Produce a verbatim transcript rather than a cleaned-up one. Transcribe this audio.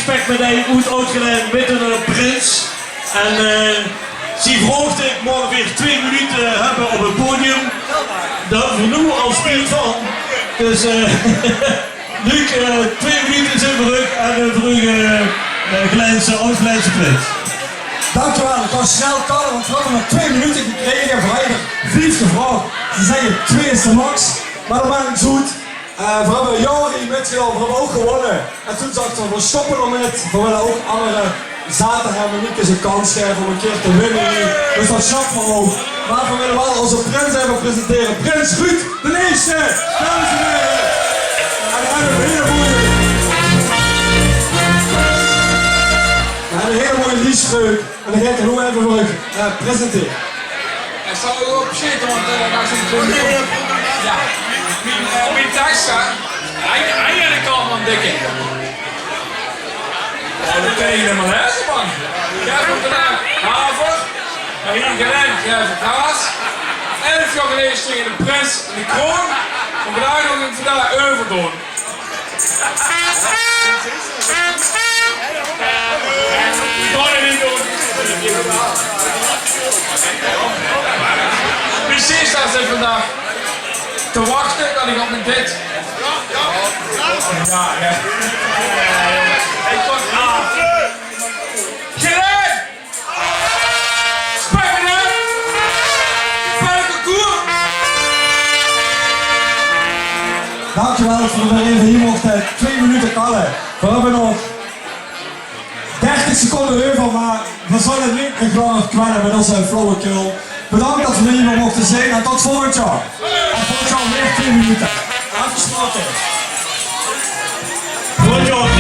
Pekmedei oet Oud-Gelaen mit de, eh, prins. En, eh, zie vraog: "Ich maag ongeveer twee minute höbbe op 't podium." Dao höbbe v'r noe al spiet van. Dus, eh, Luc, eh, twee minute zeen v'r d'r en, eh, v'r, eh, eh, Gelaense, Oud-Gelaense prins. Dankjewel, ich gaon snel kalle, want v'r höbbe mer twee minute gekrege veur de viefde vraog. Ze zègke twee is de max, mer dat maak niks oet. Eh, v'r höbbe jaore hie mitgedaon, v'r höbbe ouch gewónne. En toen zagte v'r, v'r stoppe d'r mit. V'r wille ouch angere Zaterhemmenekkes ein kans gaeve óm ein kier te winne hie. Dus dat sjappe v'r ouch. Mer v'r wille waal ózze prins effe presentere. Prins Ruud d'n Ierste, dames en hiere. En hae haet ein hiel mooi, hae haet ein hiel mooi lies veur uch. En dae geit 'r noe effe veur uch, eh, presentere. Hae zal d'r op zitte, want, eh, dao zit 'r. Jao. Mien, eh, mien teks, hè. Eigelik, eigelik al, man, dikke. Oh, dat kin ich neet mie laeze, man. Ich höb vandaag haver, mer hie in Gelaen, ich höb kaas. Elf jaor geleje stóng de prins in de kroon. Vandaag nog ein vandaag euverdoon. Precies, dat zit vandaag te wachte dat ich op mien dit. Jao, jao. Ich wacht aaf. Gelaen! Spek 'm op! Spek 'm op! Dankjewel dat v'r weer effe hie mochte, eh, twee minute kalle. V'r höbbe nog dertig seconde euver, mer v'r zölle neet nog langer kwelle mit ózze flauwekul. Bedank dat v'r hie weer mochte zeen en tot volgend jaor. En volgend jaor weer twee minute. Aafgesproke. Volgend jaor.